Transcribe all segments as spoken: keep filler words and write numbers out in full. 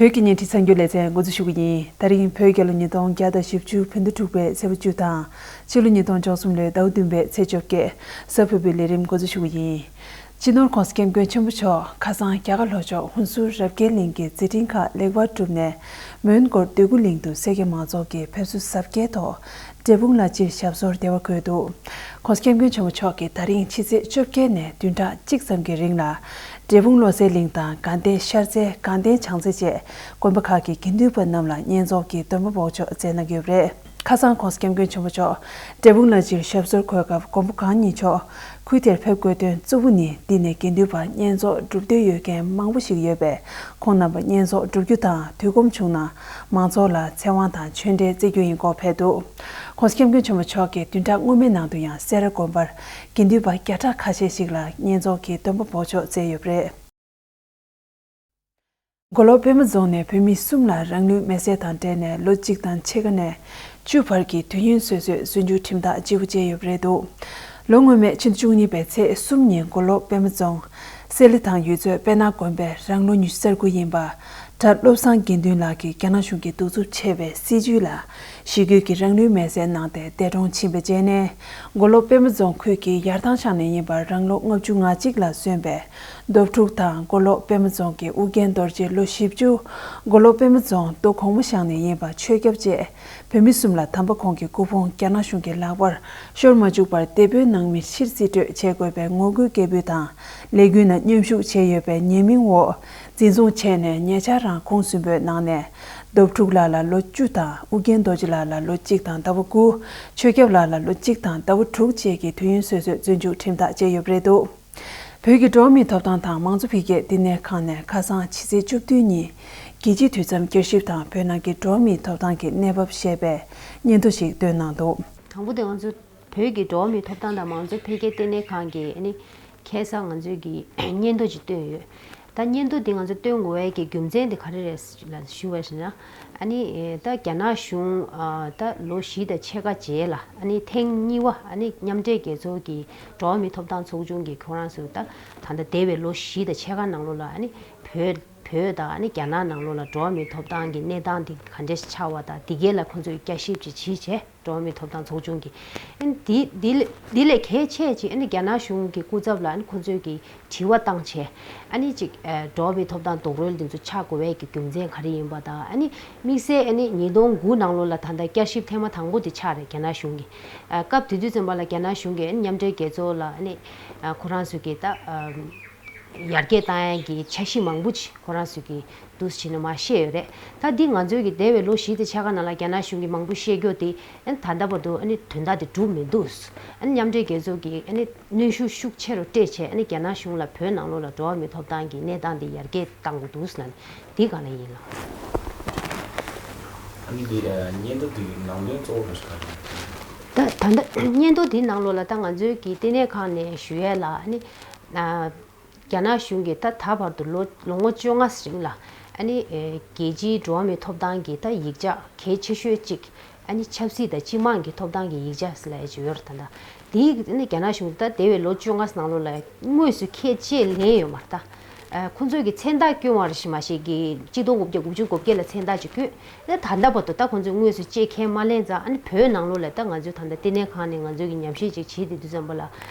བོད་ཀྱི་བརྙན་འཕྲིན་གསར་འགྱུར་ལེ་ཚན་འགོ་འཛུགས་ཞུ་གི་ཡིན། ད་རིང་བོད་རྒྱལ་ལོ་ཉིས་སྟོང་བརྒྱ་དང་བཞི་བཅུ་བོད་ཟླ་དྲུག་པའི་ཚེས་པ་བཅུ་དང་། ཕྱི་ལོ་ཉིས་སྟོང་བཅུ་གསུམ་ལོའི་ཟླ་བ་བདུན་པའི་ཚེས་བཅོ་བརྒྱད། གཟའ་ཕུར་བུའི་ལས་རིམ་འགོ་འཛུགས་ཞུ་གི་ཡིན། སྤྱི་ནོར་༸གོང་ས་༸སྐྱབས་མགོན་ཆེན་པོ་མཆོག་ཁ་སང་རྒྱ་གར་ལྷོ་ཕྱོགས་ཧུན་སུར་རབ་རྒྱས་གླིང་གི་མཛད་འཕྲིན་ཁག་ལེགས་པར་གྲུབ་ནས། མོན་གྷོར་འདོད་རྒུ་གླིང་དུ་སེར་སྐྱ་མང་ཚོགས་ཀྱིས་ཕེབས་བསུ་གཟབ་རྒྱས་ཐོག་འབྲས་སྤུངས་ལ་སྤྱིར་ཞབས་སོར་བདེ་བར་འཁོད་འདུག ༸གོང་ས་༸སྐྱབས་མགོན་ཆེན་པོ་མཆོག་གིས་ད་རིང་ཕྱི་ཚེས་བཅོ་བརྒྱད་ནས་བདུན་ཕྲག་གཅིག་ཙམ་གྱི་རིང་ལ། འབྲས་སྤུངས་བློ་གསལ་གླིང་དང་དགའ་ལྡན་ཤར་རྩེ། དགའ་ལྡན་བྱང་རྩེ་བཅས་དགོན་པ་ཁག་གི་དགེ་འདུན་པ་རྣམས་ལ་བསྙེན་རྫོགས་ཀྱི་སྡོམ་པ་འབོགས་ཆོག་སྩལ་གནང་གི་ཡོད་པ་རེད། ཁ་སང་༸གོང་ས་༸སྐྱབས་མགོན་ཆེན་པོ་མཆོག་འབྲས་སྤུངས་ལ་སྤྱིར་ཞབས་སོར་འཁོད་སྐབས་མགོན་པོ་གང་ཉིད་མཆོག་ཁུལ་དེར་ཕེབས་དགོས་དོན་གཙོ་བོ་ནི། འདི་ནས་དགེ་འདུན་པ་བསྙེན་རྫོགས་སྒྲུབ་འདོད་ཡོད་མཁན་མང་པོ་ཞིག་ཡོད་པས། ཁོང་རྣམ་པ་བསྙེན་རྫོགས་སྒྲུབ་རྒྱུ་དང་། དུས་ཁོམ་བྱུང་ན་མང་ཚོགས་ལ་ཚེ་དབང་དང་ཆོས་འབྲེལ་བསྩལ་རྒྱུ་ཡིན་སྐོར་ཕེབས་འདུག ༸གོང་ས་༸སྐྱབས་མགོན་ཆེན་པོ་མཆོག་གིས་བདུན་ཕྲག་སྔོན་མའི་ནང་དུ་ཡང་སེ་ར་དགོན་པར་དགེ་འདུན་པ་བརྒྱ་ཕྲག་ཁ་ཤས་ཤིག་ལ་བསྙེན་རྫོགས་ཀྱི་སྡོམ་པ་འབོགས་ཆོག་སྩལ་ཡོད་པ་རེད། མགོ་ལོག་པད་མ་རྫོང་ནས་བོད་མི་གསུམ་ལ་རང་ལུས་མེར་སྲེག་དང་འབྲེལ་ནས་ལོ་གཅིག་དང་ཕྱེད་ཀ་ནས་བཅུ་བར་གྱི་དུས་ཡུན་སོ་སོའི་བཙོན་འཇུག་ཁྲིམས་ཐག་བཅད་པ་བཅད་ཡོད་པ་རེད་འདུག་ལོ་སྔོན་མའི་ཕྱི་ཟླ་བཅུ་གཉིས་པའི་ཚེས་གསུམ་ཉིན་མགོ་ལོག་པད་མ་རྫོང་སེ་ལི་ཐང་ཡུལ་ཚོའི་དཔལ་ནག་དགོན་པའི་རང་ལོ་ཉི་ཤུ་རྩ་དགུ་ཡིན་པ། གྲྭ་བློ་བཟང་དགེ་འདུན་ལགས་ཀྱིས་རྒྱ་ནག་གཞུང་གིས་གདུག་རྩུབ་ཆེ་བའི་སྲིད་བྱུས་ལ་ཞི་རྒོལ་གྱིས་རང་ལུས་མེར་སྲེག་གནང་སྟེ་འདས་གྲོངས་ཕྱིན་པའི་རྗེས་ནས། མགོ་ལོག་པད་མ་རྫོང་ཁུལ་གྱི་ཡར་ཐང་ཤང་ནས་ཡིན་པ་རང་ལོ་ལྔ་བཅུ་ང་གཅིག་ལ་སོན་པའི་རྡོ་ཕྲུག་དང་། མགོ་ལོག་པད་མ་རྫོང་གི་ཨུ་རྒྱན་རྡོ་རྗེ་ལོ་བཞི་བཅུ། མགོ་ལོག་པད་མ་རྫོང་རྡོ་གོང་མ་ཤང་ནས་ཡིན་པ་ཆོས་སྐྱབས་བཅས་བོད་མི་གསུམ་ལ་དམ་པ་ཁོང་གི་སྐུ་ཕུང་རྒྱ་ནག་གཞུང་གི་ལག་པར་ཤོར་མ་བཅུག་པར་སྡེ་དཔོན་ནང་མིར་ཕྱིར་རྩིས་སྤྲོད་བྱེད་དགོས་པའི་ངོ་རྒོལ་སྐད་འབོད་དང་། ལས་འགུལ་ནང་མཉམ་ཞུགས་བྱས་ཡོད་པའི་ཉེས་མིང་འོག་འཛིན་བཟུང་བྱས་ནས། ཉེ་ཆར་རང་ཁོང་གསུམ་པོའི་ནང་ནས་རྡོ་ཕྲུག་ལགས་ལ་ལོ་བཅུ་དང་། ཨུ་རྒྱན་རྡོ་རྗེ་ལགས་ལ་ལོ་གཅིག་དང་ཟླ་བ་དགུ། ཆོས་སྐྱབས་ལགས་ལ་ལོ་གཅིག་དང་ཟླ་བ་དྲུག་བཅས་ཀྱི་དུས་ཡུན་སོ་སོའི་བཙོན་འཇུག་ཁྲིམས་ཐག་བཅད་ཡོད་པ་རེད་འདུག་བོད་ཀྱི་འགྲོ་བ་མིའི་ཐོབ་ཐང་དང་མང་གཙོ་འཕེལ་རྒྱས་བསྟི་གནས་ཁང་ནས་ཁ་སང་ཕྱི་ཚེས་བཅུ་བདུན་ཉིན་རྒྱལ་སྤྱིའི་དུས་མཚམས་བསྐྱར་ཞིབ་དང་བོད་ནང་གི་འགྲོ་བ་མིའི་ཐོབ་ཐང་གི་གནས་བབ་ཞེས་པའི་སྙན་ཐོ་ཞིག་བཏོན་གནང་འདུག་དང་པོ་དེ་ང་ཚོ་བོད་ཀྱི་འགྲོ་བ་མིའི་ཐོབ་ཐང་དང་མང་གཙོ་འཕེལ་རྒྱས་བསྟི་གནས་ཁང་གིས་ཨ་ནི་ཁ་སང་ང་ཚོས་ཀྱི་སྙན་ཐོ་ཅིག་བཏོན་ཡོད། ད་སྙན་ཐོ་འདི་ང་ཚོ་བཏོན་དགོས་པའི་གི་རྒྱུ་མཚན་དེ་ག་རེ་རེད་ལ་ཞུ་བ་ཞིག་ན། ཨ་ནི་ད་རྒྱ་ནག་གཞུང་ད་ལོ་བཞི་དང་ཕྱེད་ཀ་རྗེས་ལ་ཨ་ནི་ཐེངས་གཉིས་པ་ཨ་ནི་མཉམ་འབྲེལ་རྒྱལ་ཚོགས་ཀྱི་འགྲོ་བ་མིའི་ཐོབ་ཐང་ཚོགས་ཆུང་གིས་ཁོ་རང་ཚོ་ད་ད་ལྟ་འདས་པའི་ལོ་བཞི་དང་ཕྱེད་ཀ་ནང་ལོགས་ལ་ཨ་ནི་བོད་བོད་དང་ཨ་ནི་རྒྱ་ནག་ནང་ལོགས་ལ་འགྲོ་བ་མིའི་ཐོབ་ཐང་གི་གནས་སྟངས་དེ་ག་འདྲས་ཆགས་པ་དང་དེ་གས་ལ་ཁོ་ཚོས་བསྐྱར་ཞིབ་ཅིག་བྱས་བྱས། འགྲོ་བ་མིའི་ཐོབ་ཐང་ཚོགས་ཆུང་གིས། ཨ་ནི་དེ་དེ་ལས་དེ་ལས་གལ་ཆེ་ཅིག་ཨ་ནི་རྒྱ་ནག་གཞུང་གི་སྐུ་ཚབ་ལ་ཨ་ནི་ཁོ་ཚོས་ཀྱི་དྲི་བ་བཏང་བྱས། ཨ་ནི་ཅིག་ཨ་འགྲོ་བ་མིའི་ཐོབ་ཐང་རྡོག་རོལ་འདི་ཚོ་ཆགས་དགོས་པའི་གི་རྒྱུ་མཚན་ག་རེ་ཡིན་པ་དང་། ཨ་ནི་དམིགས་བསལ་ཨ་ནི་ཉིས་སྟོང་དགུ་ནང་ལོགས་ལ་ད་ལྟ་བསྐྱར་ཞིབ་ཐེངས་མ་དང་པོ་དེ་ཆགས་རེད། རྒྱ་ནག་གཞུང་གིས་ཨ་སྐབས་དེ་དུས་ཙམ་པ་ལ་རྒྱ་ནག་གཞུང་གིས་ཨ་ནི་མཉམ་འབྲེལ་རྒྱལ་ཚོགས་ལ་ཨ་ནི་ཨ་ཁོ་རང་ཚོས་ཀྱི་ད་ཨ་ཡར་རྒྱས་བཏང་ཡག་གི་འཆར་གཞི་མང་པོ་ཅིག་ཁོ་རང་ཚོས་ཀྱི་འདུག་ཟེར་ནས་མར་བཤད་ཡོད་རེད། ད་འདི་ང་ཚོའི་གི་འདས་པའི་ལོ་བཞི་དང་ཕྱེད་ཀ་ནང་ལ་རྒྱ་ནག་གཞུང་གིས་མང་པོ་བཤད་རྒྱུ་དེ་ཨ་ནི་ད་ལྟ་བར་དུ་ཨ་ནི་དོན་དག་དེ་གྲུབ་མི་འདུག་ཨ་ནི་མཉམ་འབྲེལ་རྒྱལ་ཚོགས་ཀྱིས་ཨ་ནི་གནོན་ཤུགས་ཤུགས་ཆེ་རུ་སྤྲད་བྱས། ཨ་ནི་རྒྱ་ནག་གཞུང་ལ་བོད་ནང་ལོགས་ལ་འགྲོ་བ་མིའི་ཐོབ་ཐང་གི་གནས་སྟངས་དེ་ཡར་རྒྱས་གཏང་དགོས་འདུག་ཟེར་ནས་འདི་ག་ལ་ཡིན་ལགས། ཨ་ནི་འདི་ཨ་སྙན་ཐོ་འདིའི་ནང་དོན་གཙོ་བོ་ག་རེ་རེད། ད་ད་ལྟ་སྙན་ཐོ་འདིའི་ནང་ལོགས་ལ་ད་ང་ཚོའི་གི་བསྟི་གནས་ཁང་ནས་ཞུ་ཡས་ལ་ཨ་ནི་ཨ། རྒྱ་ནག་གཞུང་གིས་ད་ད་བར་དུ་ལོ་ལོ་ངོ་བཅོ་ལྔ་རིང་ལ་ཨ་ནི་ཨེ་རྒྱལ་སྤྱིའི་འགྲོ་བ་མིའི་ཐོབ་ཐང་གི་ད་ཡིག་ཆ་གལ་ཆེ་ཤོས་གཅིག་ཨ་ནི་ཆབ་སྲིད་དང་སྤྱི་དམངས་ཀྱི་ཐོབ་ཐང་གི་ཡིག་ཆ་ཟེར་ལབ་ཡ་ཅིག་ཡོད་རེད། ད་ལྟ་དེའི་ཨ་ནི་རྒྱ་ནག་གཞུང་ད་འདས་པའི་ལོ་བཅོ་ལྔ་ནང་ལོགས་ལ་དངོས་སུ་ཁས་ལེན་ཡོད་མ་རེད། ད་ཨ་ཁོང་ཚོས་ཀྱི་མཚན་རྟགས་བསྐྱོན་པ་རེད་ཤག་མ་གཞི་གི་གཅིག་སྟོང་དགུ་བརྒྱ་དགུ་བཅུ་གོ་བརྒྱད་ལ་མཚན་རྟགས་ཅིག་བསྐྱོན། ད་ད་ལྟ་བར་དུ་ད་ཁོང་ཚོས་དངོས་སུ་ཅིག་ཁས་མ་ལེན་ཙང་། ཨ་ནི་བོད་ནང་ལོགས་ལ་ད་ང་ཚོས་ད་ལྟ་བསྟི་གནས་ཁང་ནས་ང་ཚོས་ཀྱི་ཉམས་ཞིབ་ཅིག་བྱེད་དེ་དུས་ཙམ་པ་ལ་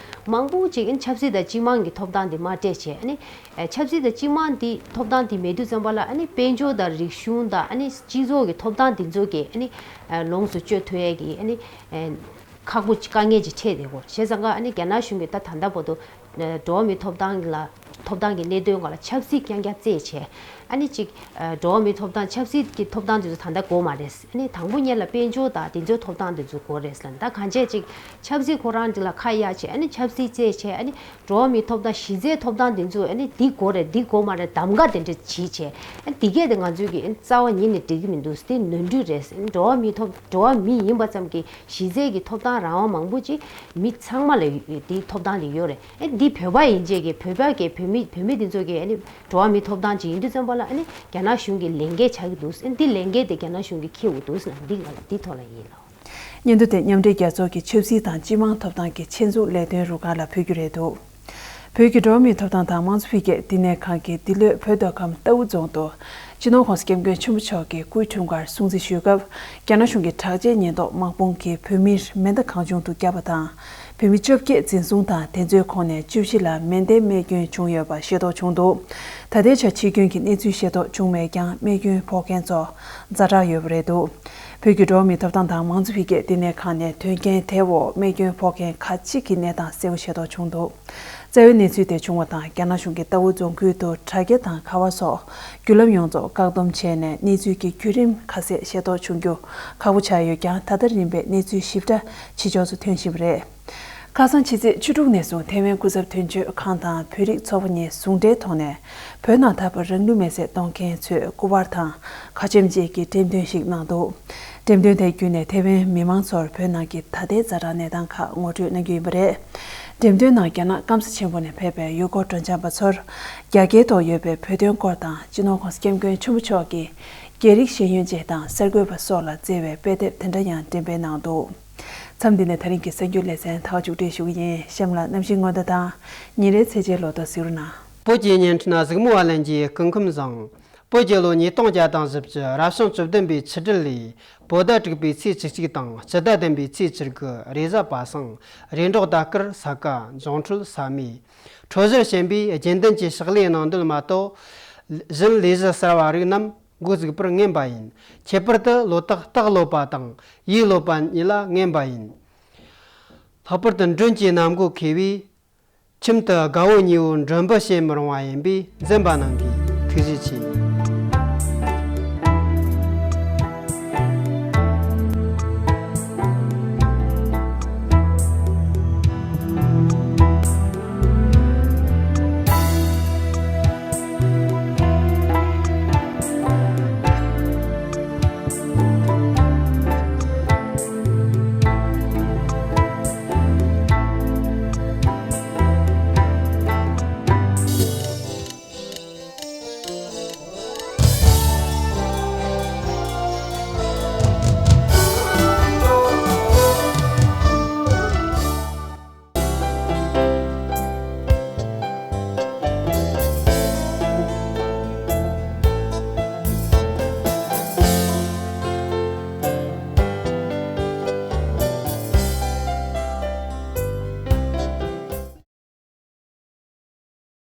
མང་པོ་ཅིག་ཨ་ནི་ཆབ་སྲིད་དང་སྤྱི་དམངས་ཀྱི་ཐོབ་ཐང་དེ་མར་སྤྲད་བྱས། ཨ་ནི་ཨ་ཆབ་སྲིད་དང་སྤྱི་དམངས་དེ་ཐོབ་ཐང་དེ་མེད་དུས་ཙམ་པ་ལ་ཨ་ནི་དཔལ་འབྱོར་དང་རིག་གཞུང་དང་ཨ་ནི་སྤྱི་ཚོགས་ཀྱི་ཐོབ་ཐང་དེ་ཚོ་གི་ཨ་ནི་ཨ་ལོངས་སུ་སྤྱོད་ཐུབ་ཡས་ཀྱི་ཨ་ནི་ཨ་ཁག་པོ་ཅིག་དཀའ་ངལ་ཅིག་འཕྲད་བསྡད་ཡོད་རེད། བྱས་ཙང་ཀ་ཨ་ནི་རྒྱ་ནག་གཞུང་གིས་ད་ད་ལྟ་བར་དུ་འགྲོ་བ་མིའི་ཐོབ་ཐང་ལ་ཐོབ་ཐང་གི་གནད་དོན་སྒང་ལ་ཆབ་སྲིད་རྐྱང་རྐྱང་རྩིས་བྱས། ཨ་ནི་གཅིག་ཨ་འགྲོ་བ་མིའི་ཐོབ་ཐང་ཆབ་སྲིད་ཀྱི་ཐོབ་ཐང་དེ་ཚོ་ད་ལྟ་དགོས་མ་རེད། ཨ་ནི་དང་པོ་ཉིད་ལ་དཔལ་འབྱོར་དང་དེ་ཚོའི་ཐོབ་ཐང་དེ་ཚོ་དགོས་རེད་ལབ། ད་གང་བྱས་ཅིག་ཆབ་སྲིད་ཁོ་རང་དེ་ལ་ཁ་གཡར་བྱས། ཨ་ནི་ཆབ་སྲིད་རྩིས་བྱས། ཨ་ནི་འགྲོ་བ་མིའི་ཐོབ་ཐང་གཞི་རྩའི་ཐོབ་ཐང་དེ་ཚོ་ཨ་ནི་འདི་དགོས་རེད་འདི་དགོས་མ་རེད་གདམ་ག་དེ་འདྲ་བྱེད་བྱས། ཨ་ནི་འདི་གས་དེ་ང་ཚོས་ཀྱི་ཨ་ནི་རྩ་བ་ཉིད་ནས་འགྲིག་གི་མི་འདུག་དེ་ནོར་འཁྲུལ་རེད། ཨ་ནི་འགྲོ་བ་མིའི་ཐོབ་འགྲོ་བ་མི་ཡིན་པ་ཙམ་གྱི་གཞི་རྩའི་གི་ཐོབ་ཐང་རང་དབང་མང་པོ་ཅིག་མི་ཚང་མ་ལ་ཡོད། དེའི་ཐོབ་ཐང་དེ་ཡོད་རེད། ཨེ་འདི་བོད་པ་ཡིན་བྱས་ཀྱི་བོད་པ་གི་བོད་མི་བོད་མི་དེ་ཚོ་གི་ཨ་ནི་འགྲོ་བ་མིའི་ཐོབ་ཐང་ཅིག་ཡིན་དུས་ཙམ་པ་ལ་ཨ་ནི་རྒྱ་ནག་གཞུང་གི་ལས་འགན་ཆགས་ཀྱི་འདུག་ཨེ་འདི་ལས་འགན་དེ་རྒྱ་ནག་གཞུང་གིས་འཁྱེར་དགོས་འདུག་ཟེར་ན་འདི་ང་ལ་འདི་ཐོག་ལ་ཡིན་ལགས། སྙན་ཐོ་དེ་མཉམ་འབྲེལ་རྒྱལ་ཚོགས་ཀྱི་ཆབ་སྲིད་དང་སྤྱི་དམངས་ཐོབ་ཐང་གི་ཆེད་འཛུགས་ལས་དོན་རུ་ཁག་ལ་ཕུལ་རྒྱུ་རེད་འདུག་བོད་ཀྱི་འགྲོ་བ་མིའི་ཐོབ་ཐང་དང་མང་གཙོ་འཕེལ་རྒྱས་བསྟི་གནས་ཁང་གིས་འདི་ལོའི་བོད་མདོ་ཁམས་རྟའུ་རྫོང་དུ་སྤྱི་ནོར་༸གོང་ས་༸སྐྱབས་མགོན་ཆེན་པོ་མཆོག་གི་སྐུའི་འཁྲུངས་སྐར་སྲུང་བརྩི་ཞུས་སྐབས། རྒྱ་ནག་གཞུང་གི་དྲག་ཆས་ཉེན་རྟོག་དམག་དཔུང་གིས་བོད་མིར་མེ་མདའ་གང་བྱུང་དུ་བརྒྱབ་པ་དང་། བོད་མི་བཅོ་བརྒྱད་འཛིན་བཟུང་དང་། དེ་ཚོའི་ཁོངས་ནས་བཅུ་བཞི་ལ་མེ་མདའི་རྨས་སྐྱོན་བྱུང་ཡོད་པ་ཤེས་རྟོགས་བྱུང་འདུག་ད་ལྟའི་ཆར་འཆི་སྐྱོན་གྱི་གནས་ཚུལ་ཤེས་རྟོགས་བྱུང་མེད་ཀྱང་། རྨས་སྐྱོན་ཕོག་མཁན་ཚོ་ཛ་དྲག་ཡོད་པ་རེད་འདུག་བོད་ཀྱི་འགྲོ་བ་མིའི་ཐོབ་ཐང་དང་མང་གཙོ་འཕེལ་རྒྱས་བསྟི་གནས་ཁང་ནས་དོན་རྐྱེན་དེའི་འོག་རྨས་སྐྱོན་ཕོག་མཁན་ཁག་ཅིག་གི་གནས་སྟངས་གསལ་པོ་ཤེས་རྟོགས་བྱུང་འདུག་རྩ་བའི་གནས་ཚུལ་དེ་བྱུང་བ་དང་། རྒྱ་ནག་གཞུང་གིས་རྟའུ་རྫོང་ཁུལ་དུ་དྲ་རྒྱ་དང་ཁ་པར་སོགས་བརྒྱུད་ལམ་ཡོངས་རྫོགས་བཀག་སྡོམ་བྱས་ནས། གནས་ཚུལ་གྱི་བརྒྱུད་རིམ་ཁ་གསལ་ཤེས་རྟོགས་བྱུང་རྒྱུ་ཁག་པོ་ཆགས་ཡོད་ཀྱང་། ད་ལྟ་རིམ་པས་གནས་ཚུལ་ཞིབ་ཕྲ་ཕྱི་ཕྱོགས་སུ་ཐོན་བཞིན་པ་རེད། ཁ་སང་ཕྱི་ཚེས་བཅུ་དྲུག་ནས་བཟུང་ཐེ་ཝན་སྐུ་ཚབ་དོན་གཅོད་ཁང་དང་བོད་རིགས་ཚོགས་པ་གཉིས་ཟུང་འབྲེལ་ཐོག་ནས། བོད་ནང་ད་བར་རང་ལུས་མེར་སྲེག་གཏོང་མཁན་ཚོའི་སྐུ་པར་དང་ཁ་ཆེམས་བཅས་ཀྱི་འགྲེམས་སྟོན་ཞིག་གནང་འདུག་འགྲེམས་སྟོན་དེ་བརྒྱུད་ནས་ཐེ་ཝན་མི་མང་ཚོར་བོད་ནང་གི་ད་ལྟའི་ཛ་དྲག་གནས་སྟངས་ཁག་ངོ་སྤྲོད་གནང་རྒྱུ་ཡིན་པ་རེད། འགྲེམས་སྟོན་ནང་རྒྱ་ནག་སྐམ་ས་ཆེན་པོ་ནས་ཕེབས་པའི་ཡུལ་སྐོར་མགྲོན་ཁྱབ་པ་ཚོར་རྒྱ་སྐད་ཐོག་ཡོད་པའི་བོད་དོན་སྐོར་དང་། སྤྱི་ནོར་༸གོང་ས་༸སྐྱབས་མགོན་ཆེན་པོ་མཆོག་གི་རྒྱལ་རིགས་ཤེས་ཡོན་བཅས་དང་། གསར་འགོད་པ་སོགས་ལ་བསྩལ་བའི་དཔེ་དེབ་དེ་འདྲ་ཡང་འགྲེམས་སྤེལ་གནང་འདུག་མཚམས་འདི་ནས་ད་རིང་གི་གསར་འགྱུར་ལེ་ཚན་ད་ག་མཇུག་སྒྲིལ་ཞུ་གི་ཡིན། གཤམ་ལ་གནམ་གཤིས་སྔོན་བརྡ་དང་ཉིན་རེའི་ཚེས་ཆའི་ལོ་ཐོ་གཟིགས་རོགས་གནང་། བོད་ཀྱི་བརྙན་འཕྲིན་གཟིགས་མོ་བ་ལྷན་རྒྱས་སྐུ་ཁམས་བཟང་། བོད་ཀྱི་ལོ་ཉིས་སྟོང་བརྒྱ་དང་བཞི་བཅུ་རབ་བྱུང་བཅུ་བདུན་པའི་ཆུ་སྦྲུལ་ལོའི་བོད་ཟླ་དྲུག་པའི་ཚེས་བཅུ་གཅིག་དང་། སྤྱི་ཟླ་བདུན་པའི་ཚེས་བཅུ་དགུ། རེས་གཟའ་པ་སངས། རེས་འགྲོགས་ཟླ་སྐར་ས་ག་འབྱུང་འཕྲོད་ས་མེ། འཕྲོད་སྦྱོར་ཞན་པས་རྒྱུན་ལྡན་གྱི་ཕྱག་ལས་གནང་འདོད་མ་གཏོགས། གཞན་ལས་གཞི་གསར་བ་རིགས་རྣམས་འགོ་འཛུགས་པར་ངན་པ་ཡིན། ཁྱད་པར་དུ་ལོ་རྟགས་སྟག་ལོ་པ་དང་ཡོས་ལོ་པ་གཉིས་ལ་ངན་པ་ཡིན། ལྷག་པར་དུ་མགྲོན་གྱི་གནམ་སྒོ་ཁེལ་བས། ཁྱིམ་དུ་དགའ་བོ་ཉེ་བོ་མགྲོན་འབུལ་བྱེད་མི་རུང་བ་ཡིན་པས། འཛེམ་པ་གནང་གིས། ཐུགས་རྗེ་ཆེ།